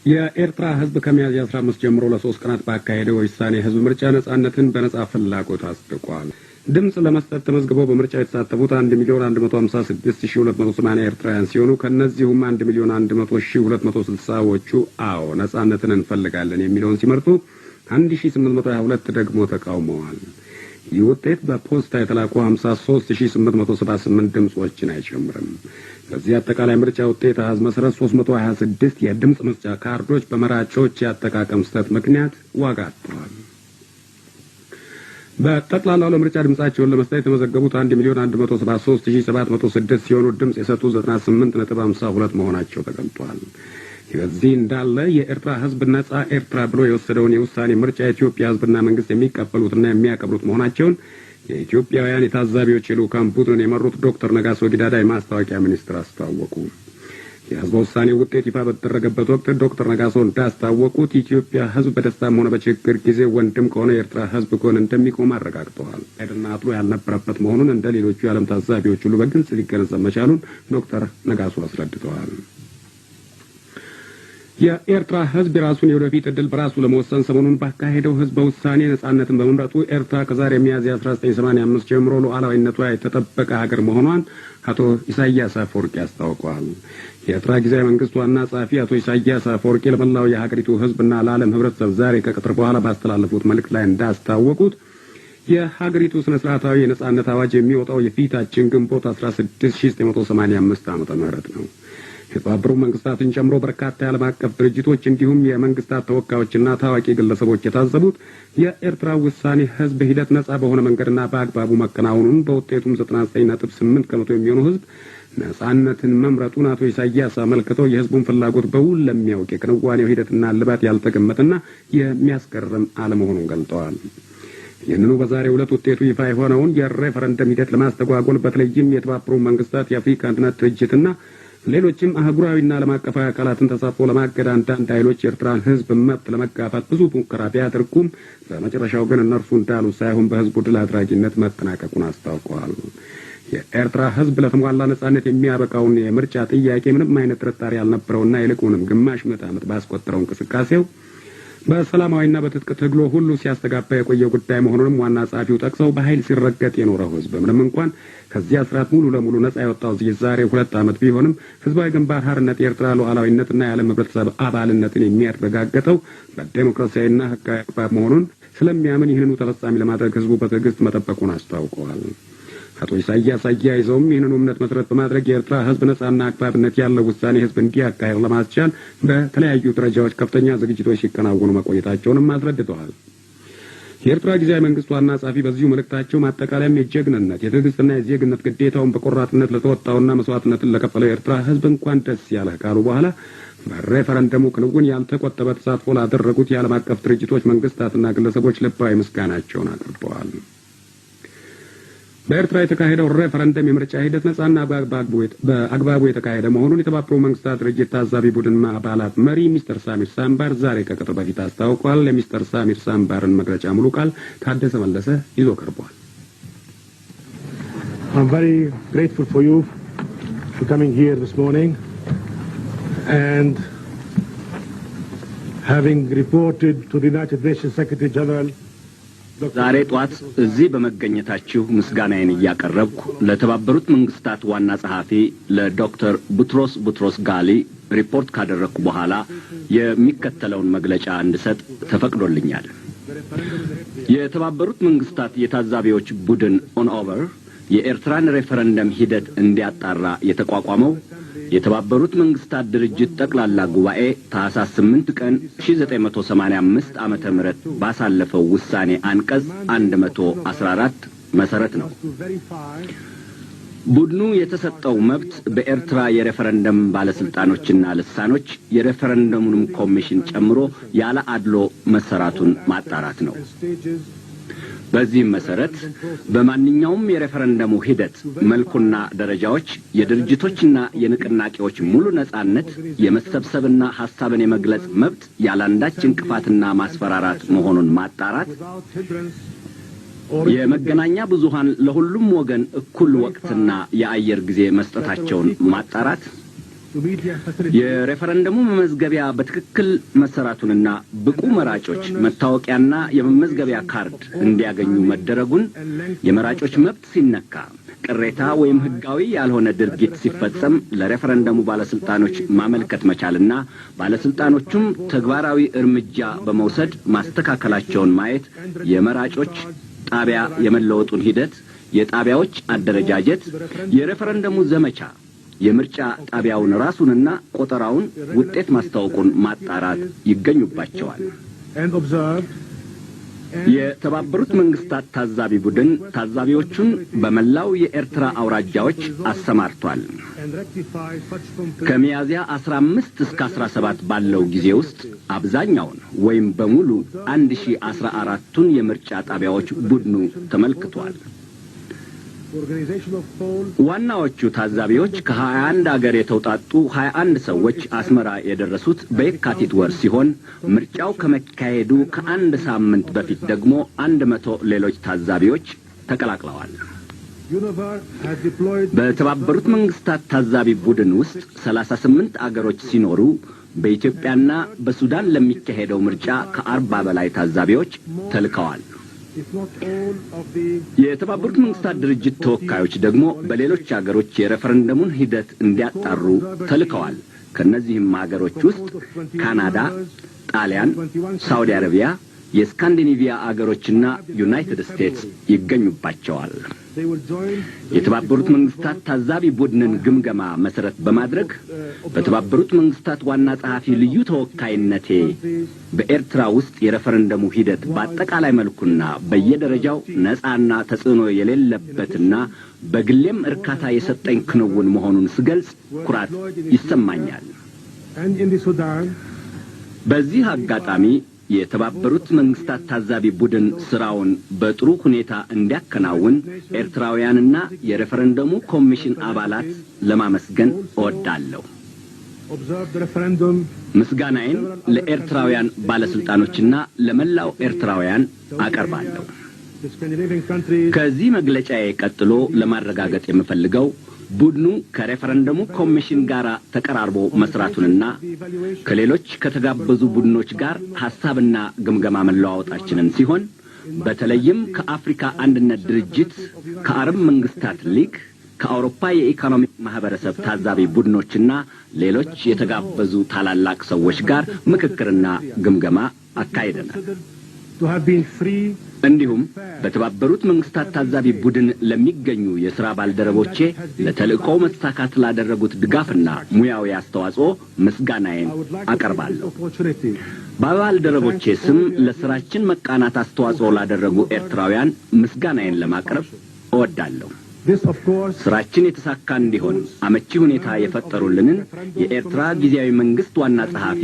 የኤርትራ ህዝብ ከሚያዝያ 15 ጀምሮ ለ3 ቀናት ባካሄደው የውሳኔ ህዝብ ምርጫ ነጻነትን በነጻ ፍላጎት አጽድቋል። ድምፅ ለመስጠት ተመዝግበው በምርጫ የተሳተፉት 1,156,280 ኤርትራውያን ሲሆኑ ከእነዚሁም 1,100,260ዎቹ አዎ ነጻነትን እንፈልጋለን የሚለውን ሲመርጡ 1822 ደግሞ ተቃውመዋል። ይህ ውጤት በፖስታ የተላኩ 53,878 ድምፆችን አይጨምርም። በዚህ አጠቃላይ ምርጫ ውጤት አሃዝ መሰረት 326 የድምፅ መስጫ ካርዶች በመራጮች የአጠቃቀም ስህተት ምክንያት ዋጋ አጥተዋል። በጠቅላላው ለምርጫ ድምጻቸውን ለመስጠት የተመዘገቡት 1,173,706 ሲሆኑ ድምፅ የሰጡት 98.52 መሆናቸው ተገልጧል። በዚህ እንዳለ የኤርትራ ሕዝብ ነጻ ኤርትራ ብሎ የወሰደውን የውሳኔ ምርጫ የኢትዮጵያ ሕዝብና መንግስት የሚቀበሉትና የሚያከብሩት መሆናቸውን የኢትዮጵያውያን የታዛቢዎች የልዑካን ቡድንን የመሩት ዶክተር ነጋሶ ጊዳዳ የማስታወቂያ ሚኒስትር አስታወቁ። የህዝበ ውሳኔ ውጤት ይፋ በተደረገበት ወቅት ዶክተር ነጋሶ እንዳስታወቁት የኢትዮጵያ ህዝብ በደስታም ሆነ በችግር ጊዜ ወንድም ከሆነ የኤርትራ ህዝብ ጎን እንደሚቆም አረጋግጠዋል። ና አድሎ ያልነበረበት መሆኑን እንደ ሌሎቹ የዓለም ታዛቢዎች ሁሉ በግልጽ ሊገነዘብ መቻሉን ዶክተር ነጋሶ አስረድተዋል። የኤርትራ ህዝብ የራሱን የወደፊት ዕድል በራሱ ለመወሰን ሰሞኑን ባካሄደው ህዝበ ውሳኔ ነጻነትን በመምረጡ ኤርትራ ከዛሬ ሚያዝያ 1985 ጀምሮ ሉዓላዊነቷ የተጠበቀ ሀገር መሆኗን አቶ ኢሳያስ አፈወርቂ አስታውቀዋል። የኤርትራ ጊዜያዊ መንግስት ዋና ጸሐፊ አቶ ኢሳያስ አፈወርቂ ለመላው የሀገሪቱ ህዝብና ለዓለም ህብረተሰብ ዛሬ ከቀትር በኋላ ባስተላለፉት መልእክት ላይ እንዳስታወቁት የሀገሪቱ ስነ ስርዓታዊ የነጻነት አዋጅ የሚወጣው የፊታችን ግንቦት 16, 1985 ዓመተ ምህረት ነው። የተባበሩት መንግስታትን ጨምሮ በርካታ የዓለም አቀፍ ድርጅቶች እንዲሁም የመንግስታት ተወካዮችና ታዋቂ ግለሰቦች የታዘቡት የኤርትራ ውሳኔ ህዝብ ሂደት ነጻ በሆነ መንገድና በአግባቡ መከናወኑን፣ በውጤቱም 99.8% የሚሆኑ ህዝብ ነጻነትን መምረጡን አቶ ኢሳያስ አመልክተው የህዝቡን ፍላጎት በውል ለሚያውቅ የክንዋኔው ሂደትና እልባት ያልተገመተና የሚያስገርም አለመሆኑን ገልጠዋል። ይህንኑ በዛሬው ዕለት ውጤቱ ይፋ የሆነውን የሬፈረንደም ሂደት ለማስተጓጎል በተለይም የተባበሩት መንግስታት፣ የአፍሪካ አንድነት ድርጅትና ሌሎችም አህጉራዊና ዓለም አቀፋዊ አካላትን ተሳትፎ ለማገድ አንዳንድ ኃይሎች የኤርትራን ሕዝብ መብት ለመጋፋት ብዙ ሙከራ ቢያደርጉም በመጨረሻው ግን እነርሱ እንዳሉ ሳይሆን በሕዝቡ ድል አድራጊነት መጠናቀቁን አስታውቀዋል። የኤርትራ ሕዝብ ለተሟላ ነጻነት የሚያበቃውን የምርጫ ጥያቄ ምንም አይነት ጥርጣሬ ያልነበረውና ይልቁንም ግማሽ ምዕተ ዓመት ባስቆጠረው እንቅስቃሴው በሰላማዊና በትጥቅ ትግሉ ሁሉ ሲያስተጋባ የቆየው ጉዳይ መሆኑንም ዋና ጸሐፊው ጠቅሰው በኃይል ሲረገጥ የኖረው ሕዝብ ምንም እንኳን ከዚያ ስርዓት ሙሉ ለሙሉ ነጻ የወጣው የዛሬ 2 ዓመት ቢሆንም ህዝባዊ ግንባር ሓርነት የኤርትራ ሉዓላዊነትና የዓለም ህብረተሰብ አባልነትን የሚያረጋግጠው በዴሞክራሲያዊና ህጋዊ አግባብ መሆኑን ስለሚያምን ይህንኑ ተፈጻሚ ለማድረግ ህዝቡ በትዕግስት መጠበቁን አስታውቀዋል። አቶ ኢሳያስ አያይዘውም ይህንኑ እምነት መሰረት በማድረግ የኤርትራ ህዝብ ነጻና አግባብነት ያለው ውሳኔ ህዝብ እንዲያካሄድ ለማስቻል በተለያዩ ደረጃዎች ከፍተኛ ዝግጅቶች ሲከናወኑ መቆየታቸውንም አስረድተዋል። የኤርትራ ጊዜያዊ መንግስት ዋና ጸሐፊ በዚሁ መልእክታቸው ማጠቃለያም የጀግንነት፣ የትዕግስትና የዜግነት ግዴታውን በቆራጥነት ለተወጣውና መስዋዕትነትን ለከፈለው የኤርትራ ህዝብ እንኳን ደስ ያለህ ካሉ በኋላ በሬፈረንደሙ ክንውን ያልተቆጠበ ተሳትፎ ላደረጉት የዓለም አቀፍ ድርጅቶች፣ መንግስታትና ግለሰቦች ልባዊ ምስጋናቸውን አቅርበዋል። በኤርትራ የተካሄደው ሬፈረንደም የምርጫ ሂደት ነጻና በአግባቡ የተካሄደ መሆኑን የተባበሩት መንግስታት ድርጅት ታዛቢ ቡድን አባላት መሪ ሚስተር ሳሚር ሳምባር ዛሬ ከቀትር በፊት አስታውቋል። የሚስተር ሳሚር ሳምባርን መግለጫ ሙሉ ቃል ታደሰ መለሰ ይዞ ቀርቧል። I'm very grateful for you for coming here this morning and having reported to the United Nations Secretary General. ዛሬ ጧት እዚህ በመገኘታችሁ ምስጋናዬን እያቀረብኩ ለተባበሩት መንግስታት ዋና ጸሐፊ ለዶክተር ቡትሮስ ቡትሮስ ጋሊ ሪፖርት ካደረግኩ በኋላ የሚከተለውን መግለጫ እንድሰጥ ተፈቅዶልኛል። የተባበሩት መንግስታት የታዛቢዎች ቡድን ኦንኦቨር የኤርትራን ሬፈረንደም ሂደት እንዲያጣራ የተቋቋመው የተባበሩት መንግስታት ድርጅት ጠቅላላ ጉባኤ ታህሳስ 8 ቀን 1985 ዓመተ ምህረት ባሳለፈው ውሳኔ አንቀጽ 114 መሰረት ነው። ቡድኑ የተሰጠው መብት በኤርትራ የሬፈረንደም ባለስልጣኖችና ልሳኖች የሬፈረንደሙንም ኮሚሽን ጨምሮ ያለ አድሎ መሰራቱን ማጣራት ነው። በዚህም መሰረት በማንኛውም የሬፈረንደሙ ሂደት መልኩና ደረጃዎች የድርጅቶችና የንቅናቄዎች ሙሉ ነጻነት፣ የመሰብሰብና ሐሳብን የመግለጽ መብት ያለአንዳች እንቅፋትና ማስፈራራት መሆኑን ማጣራት፣ የመገናኛ ብዙሃን ለሁሉም ወገን እኩል ወቅትና የአየር ጊዜ መስጠታቸውን ማጣራት፣ to media facilities የሬፈረንደሙ መመዝገቢያ በትክክል መሰራቱንና ብቁ መራጮች መታወቂያና የመመዝገቢያ ካርድ እንዲያገኙ መደረጉን፣ የመራጮች መብት ሲነካ፣ ቅሬታ ወይም ሕጋዊ ያልሆነ ድርጊት ሲፈጸም ለሬፈረንደሙ ባለስልጣኖች ማመልከት መቻልና ባለስልጣኖቹም ተግባራዊ እርምጃ በመውሰድ ማስተካከላቸውን ማየት፣ የመራጮች ጣቢያ የመለወጡን ሂደት፣ የጣቢያዎች አደረጃጀት፣ የሬፈረንደሙ ዘመቻ፣ የምርጫ ጣቢያውን ራሱንና ቆጠራውን ውጤት ማስታወቁን ማጣራት ይገኙባቸዋል። and observed. የተባበሩት መንግስታት ታዛቢ ቡድን ታዛቢዎቹን በመላው የኤርትራ አውራጃዎች አሰማርቷል። And rectify such complaints. ከሚያዝያ 15 እስከ 17 ባለው ጊዜ ውስጥ አብዛኛውን ወይም በሙሉ 1014ቱን የምርጫ ጣቢያዎች ቡድኑ ተመልክቷል። Organization of poll ዋናዎቹ ታዛቢዎች ከ21 አገር የተውጣጡ 21 ሰዎች አስመራ የደረሱት በየካቲት ወር ሲሆን ምርጫው ከመካሄዱ ከአንድ ሳምንት በፊት ደግሞ 100 ሌሎች ታዛቢዎች ተቀላቅለዋል። UNOVIR has deployed በተባበሩት መንግስታት ታዛቢ ቡድን ውስጥ 38 አገሮች ሲኖሩ በኢትዮጵያና በሱዳን ለሚካሄደው ምርጫ ከ40 በላይ ታዛቢዎች ተልከዋል። if not all of the የተባበሩት መንግስታት ድርጅት ተወካዮች ደግሞ በሌሎች አገሮች የሬፈረንደሙን ሂደት እንዲያጣሩ ተልከዋል። ከእነዚህም አገሮች ውስጥ ካናዳ፣ ጣሊያን፣ ሳውዲ አረቢያ፣ የስካንዲኔቪያ አገሮችና ዩናይትድ ስቴትስ ይገኙባቸዋል። they will join the የተባበሩት መንግስታት ታዛቢ ቡድንን ግምገማ መሰረት በማድረግ በተባበሩት መንግስታት ዋና ጸሐፊ ልዩ ተወካይነቴ በኤርትራ ውስጥ የሬፈረንደሙ ሂደት በአጠቃላይ መልኩና በየደረጃው ነጻና ተጽዕኖ የሌለበትና በግሌም እርካታ የሰጠኝ ክንውን መሆኑን ስገልጽ ኩራት ይሰማኛል። and in the Sudan. በዚህ አጋጣሚ የተባበሩት መንግስታት ታዛቢ ቡድን ስራውን በጥሩ ሁኔታ እንዲያከናውን ኤርትራውያንና የሬፈረንደሙ ኮሚሽን አባላት ለማመስገን እወዳለሁ። Observed the referendum. ምስጋናዬን ለኤርትራውያን ባለስልጣኖችና ለመላው ኤርትራውያን አቀርባለሁ። The Scandinavian countries. ከዚህ መግለጫዬ ቀጥሎ ለማረጋገጥ የምፈልገው ቡድኑ ከሬፈረንደሙ ኮሚሽን ጋር ተቀራርቦ መስራቱንና ከሌሎች ከተጋበዙ ቡድኖች ጋር ሐሳብና ግምገማ መለዋወጣችንን ሲሆን በተለይም ከአፍሪካ አንድነት ድርጅት፣ ከአረብ መንግስታት ሊግ፣ ከአውሮፓ የኢኮኖሚ ማህበረሰብ ታዛቢ ቡድኖችና ሌሎች የተጋበዙ ታላላቅ ሰዎች ጋር ምክክርና ግምገማ አካሂደናል። To have been free እንዲሁም በተባበሩት መንግስታት ታዛቢ ቡድን ለሚገኙ የሥራ ባልደረቦቼ ለተልእኮው መሳካት ላደረጉት ድጋፍና ሙያዊ አስተዋጽኦ ምስጋናዬን I would like to take this አቀርባለሁ። opportunity በባልደረቦቼ ስም ለሥራችን መቃናት አስተዋጽኦ ላደረጉ ኤርትራውያን ምስጋናዬን ለማቅረብ እወዳለሁ። This, of course, ስራችን የተሳካ እንዲሆን አመቺ ሁኔታ የፈጠሩልንን የኤርትራ ጊዜያዊ መንግስት ዋና ጸሐፊ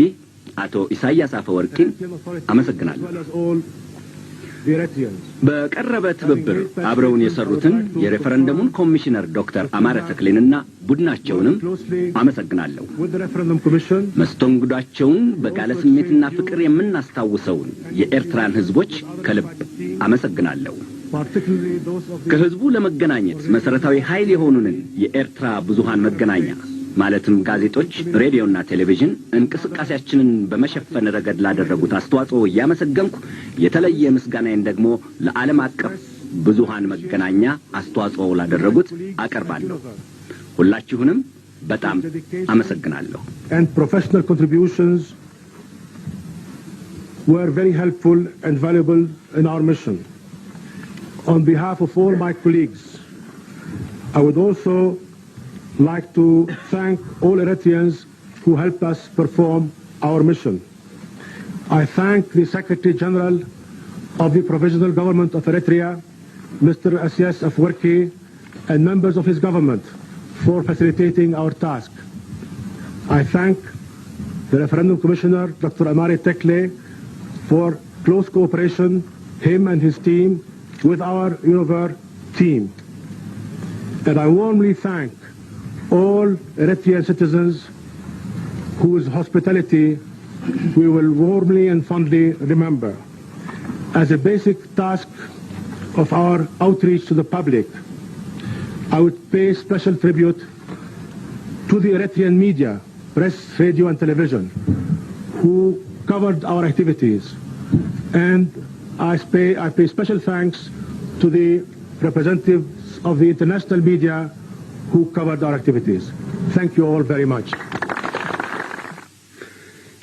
አቶ ኢሳያስ አፈወርቂን አመሰግናለሁ። as well as all the Eritreans. በቀረበ ትብብር አብረውን የሰሩትን የሬፈረንደሙን ኮሚሽነር ዶክተር አማረ ተክሌንና ቡድናቸውንም አመሰግናለሁ። With the Referendum Commission, መስተንግዷቸውን በጋለ ስሜትና ፍቅር የምናስታውሰውን የኤርትራን ሕዝቦች ከልብ አመሰግናለሁ። particularly those of the ከሕዝቡ ለመገናኘት መሰረታዊ ኃይል የሆኑንን የኤርትራ ብዙሃን መገናኛ ማለትም ጋዜጦች፣ ሬዲዮና ቴሌቪዥን እንቅስቃሴያችንን በመሸፈን ረገድ ላደረጉት አስተዋጽኦ እያመሰገንኩ የተለየ ምስጋናዬን ደግሞ ለዓለም አቀፍ ብዙሃን መገናኛ አስተዋጽኦ ላደረጉት አቀርባለሁ። ሁላችሁንም በጣም አመሰግናለሁ። and professional contributions were very helpful and valuable in our mission. On behalf of all my colleagues, I would also like to thank all Eritreans who helped us perform our mission. I thank the Secretary General of the Provisional Government of Eritrea, Mr. Isaias Afwerki, and members of his government for facilitating our task. I thank the Referendum Commissioner, Dr. Amare Tekle, for close cooperation, him and his team, with our UNOVIR team. And I warmly thank all Eritrean citizens whose hospitality we will warmly and fondly remember. As a basic task of our outreach to the public, I would pay special tribute to to the Eritrean media, press, radio and television, who covered our activities. And I pay special thanks to the representatives of the international media who covered our activities. Thank you all very much.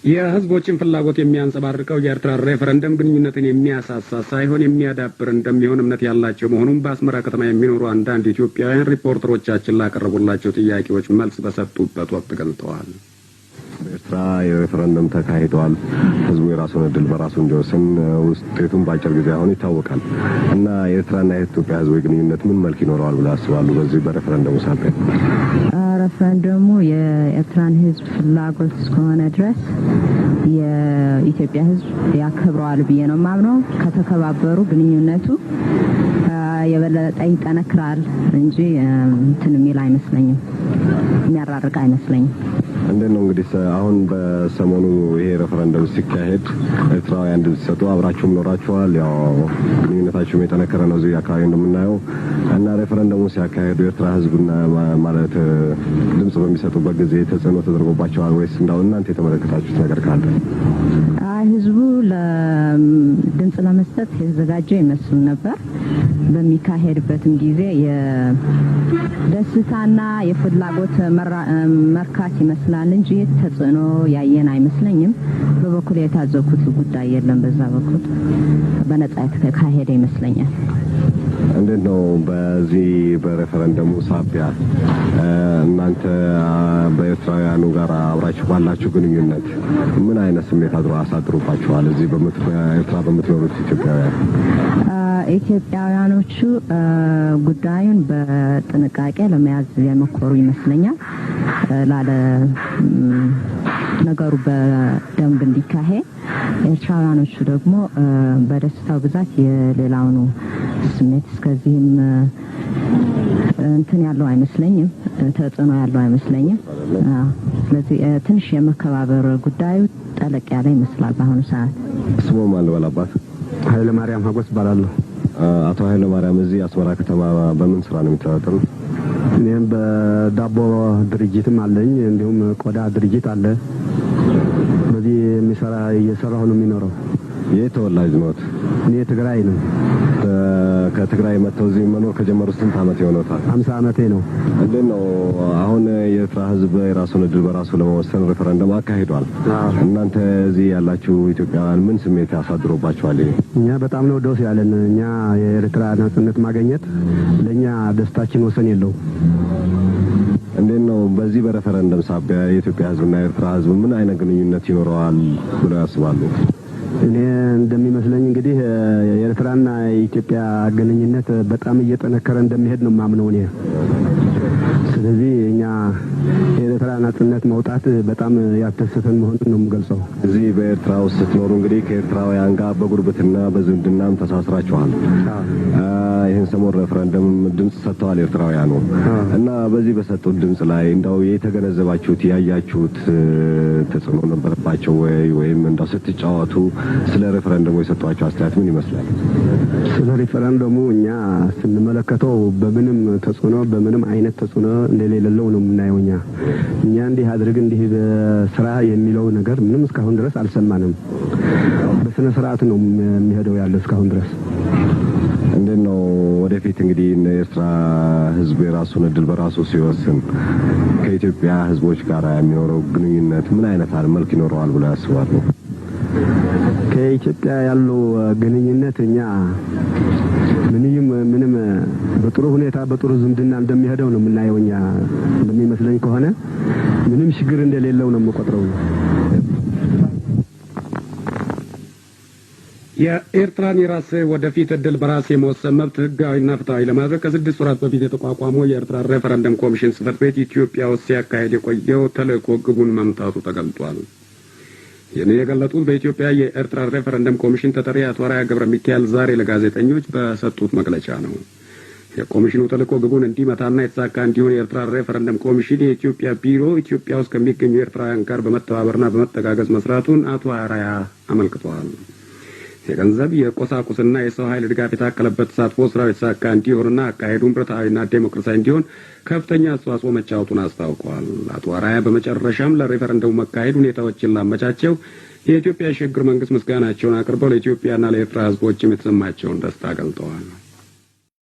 የህዝቦችን ፍላጎት የሚያንጸባርቀው የኤርትራ ሬፈረንደም ግንኙነትን የሚያሳሳ ሳይሆን የሚያዳብር እንደሚሆን እምነት ያላቸው መሆኑን በአስመራ ከተማ የሚኖሩ አንዳንድ ኢትዮጵያውያን ሪፖርተሮቻችን ላቀረቡላቸው ጥያቄዎች መልስ በሰጡበት ወቅት ገልጠዋል። በኤርትራ የሬፈረንደም ተካሂዷል። ህዝቡ የራሱን እድል በራሱ እንዲወስን ውጤቱን በአጭር ጊዜ አሁን ይታወቃል እና የኤርትራና የኢትዮጵያ ህዝቦች ግንኙነት ምን መልክ ይኖረዋል ብለው ያስባሉ? በዚህ በሬፈረንደሙ ሳቢያ? ሬፈረንደሙ የኤርትራን ህዝብ ፍላጎት እስከሆነ ድረስ የኢትዮጵያ ህዝብ ያከብረዋል ብዬ ነው የማምነው። ከተከባበሩ ግንኙነቱ የበለጠ ይጠነክራል እንጂ እንትን የሚል አይመስለኝም፣ የሚያራርቅ አይመስለኝም። እንዴት ነው እንግዲህ አሁን በሰሞኑ ይሄ ሬፈረንደም ሲካሄድ ኤርትራውያን ድምጽ ሲሰጡ አብራችሁም ኖራችኋል። ያው ግንኙነታችሁም የጠነከረ ነው እዚህ አካባቢ እንደምናየው እና ሬፈረንደሙ ሲያካሄዱ የኤርትራ ህዝብና ማለት ድምጽ በሚሰጡበት ጊዜ ተጽዕኖ ተደርጎባቸዋል ወይስ እንዳው እናንተ የተመለከታችሁት ነገር ካለ? አይ፣ ህዝቡ ድምጽ ለመስጠት የተዘጋጀ ይመስል ነበር። በሚካሄድበትም ጊዜ የደስታና የፍላጎት መርካት ይመስላል እንጂ ተጽዕኖ ያየን አይመስለኝም። በበኩል የታዘብኩት ጉዳይ የለም። በዛ በኩል በነጻ የተካሄደ ይመስለኛል። እንዴት ነው በዚህ በሬፈረንደሙ ሳቢያ እናንተ በኤርትራውያኑ ጋር አብራችሁ ባላችሁ ግንኙነት ምን አይነት ስሜት አድሮ አሳድሮባችኋል? እዚህ በኤርትራ በምትኖሩት ኢትዮጵያውያን? ኢትዮጵያውያኖቹ ጉዳዩን በጥንቃቄ ለመያዝ የሞከሩ ይመስለኛል። ላለ ነገሩ በደንብ እንዲካሄድ፣ ኤርትራውያኖቹ ደግሞ በደስታው ብዛት የሌላውኑ ስሜት እስከዚህም እንትን ያለው አይመስለኝም፣ ተጽዕኖ ያለው አይመስለኝም። ስለዚህ ትንሽ የመከባበር ጉዳዩ ጠለቅ ያለ ይመስላል በአሁኑ ሰዓት። ስሞ ማን ልበል አባት? ኃይለ ማርያም ሀጎስ እባላለሁ። አቶ ኃይለ ማርያም፣ እዚህ አስመራ ከተማ በምን ስራ ነው የሚተዳደሩት? እኔም በዳቦ ድርጅትም አለኝ፣ እንዲሁም ቆዳ ድርጅት አለ። በዚህ የሚሰራ እየሰራሁ ነው የሚኖረው። የት ተወላጅ ነዎት? እኔ ትግራይ ነው። ከትግራይ መጥተው እዚህ መኖር ከጀመሩ ስንት ዓመት ይሆኖታል? 50 ዓመቴ ነው። እንዴት ነው አሁን የኤርትራ ሕዝብ የራሱን እድል በራሱ ለመወሰን ሬፈረንደም አካሂዷል። እናንተ እዚህ ያላችሁ ኢትዮጵያውያን ምን ስሜት ያሳድሮባችኋል? ይሄ እኛ በጣም ነው ደስ ያለን። እኛ የኤርትራ ነጻነት ማግኘት ለእኛ ደስታችን ወሰን የለው። እንዴት ነው በዚህ በሬፈረንደም ሳቢያ የኢትዮጵያ ሕዝብና የኤርትራ ሕዝብ ምን አይነት ግንኙነት ይኖረዋል ብለው ያስባሉ? እኔ እንደሚመስለኝ እንግዲህ የኤርትራና የኢትዮጵያ ግንኙነት በጣም እየጠነከረ እንደሚሄድ ነው የማምነው እኔ። ስለዚህ እኛ የኤርትራ ነጻነት መውጣት በጣም ያስደሰተን መሆኑን ነው የምገልጸው። እዚህ በኤርትራ ውስጥ ስትኖሩ እንግዲህ ከኤርትራውያን ጋር በጉርብትና በዝምድናም ተሳስራችኋል። ይህን ሰሞን ሬፈረንደም ድምጽ ሰጥተዋል ኤርትራውያኑ እና በዚህ በሰጡት ድምጽ ላይ እንደው የተገነዘባችሁት ያያችሁት ተጽዕኖ ነበረባቸው ወይ? ወይም እንደው ስትጫወቱ ስለ ሬፈረንደሙ የሰጧቸው አስተያየት ምን ይመስላል? ስለ ሬፈረንደሙ እኛ ስንመለከተው በምንም ተጽዕኖ፣ በምንም አይነት ተጽዕኖ እንደሌለው ነው የምናየው። እኛ እንዲህ አድርግ፣ እንዲህ በስራ የሚለው ነገር ምንም እስካሁን ድረስ አልሰማንም። በስነ ስርዓት ነው የሚሄደው ያለ እስካሁን ድረስ። እንዴት ነው ወደፊት እንግዲህ የኤርትራ ሕዝብ የራሱን እድል በራሱ ሲወስን ከኢትዮጵያ ሕዝቦች ጋር የሚኖረው ግንኙነት ምን አይነት መልክ ይኖረዋል ብለው ያስባሉ? ከኢትዮጵያ ያለው ግንኙነት እኛ ምንም ምንም በጥሩ ሁኔታ፣ በጥሩ ዝምድና እንደሚሄደው ነው የምናየው። እኛ እንደሚመስለኝ ከሆነ ምንም ችግር እንደሌለው ነው የምቆጥረው። የኤርትራን የራስ ወደፊት እድል በራስ የመወሰን መብት ህጋዊና ፍትሐዊ ለማድረግ ከ6 ወራት በፊት የተቋቋመው የኤርትራ ሬፈረንደም ኮሚሽን ጽህፈት ቤት ኢትዮጵያ ውስጥ ሲያካሄድ የቆየው ተልእኮ ግቡን መምታቱ ተገልጧል። ይህን የገለጡት በኢትዮጵያ የኤርትራ ሬፈረንደም ኮሚሽን ተጠሪ አቶ አርአያ ገብረ ሚካኤል ዛሬ ለጋዜጠኞች በሰጡት መግለጫ ነው። የኮሚሽኑ ተልእኮ ግቡን እንዲመታና የተሳካ እንዲሆን የኤርትራ ሬፈረንደም ኮሚሽን የኢትዮጵያ ቢሮ ኢትዮጵያ ውስጥ ከሚገኙ ኤርትራውያን ጋር በመተባበርና በመተጋገዝ መስራቱን አቶ አርአያ አመልክተዋል። የገንዘብ፣ የቁሳቁስና የሰው ኃይል ድጋፍ የታከለበት ተሳትፎ ስራው የተሳካ እንዲሆንና አካሄዱም ፍትሐዊና ዴሞክራሲያዊ እንዲሆን ከፍተኛ አስተዋጽኦ መጫወቱን አስታውቀዋል። አቶ አርአያ በመጨረሻም ለሬፈረንደሙ መካሄድ ሁኔታዎችን ላመቻቸው የኢትዮጵያ የሽግግር መንግስት ምስጋናቸውን አቅርበው ለኢትዮጵያና ለኤርትራ ህዝቦችም የተሰማቸውን ደስታ ገልጠዋል።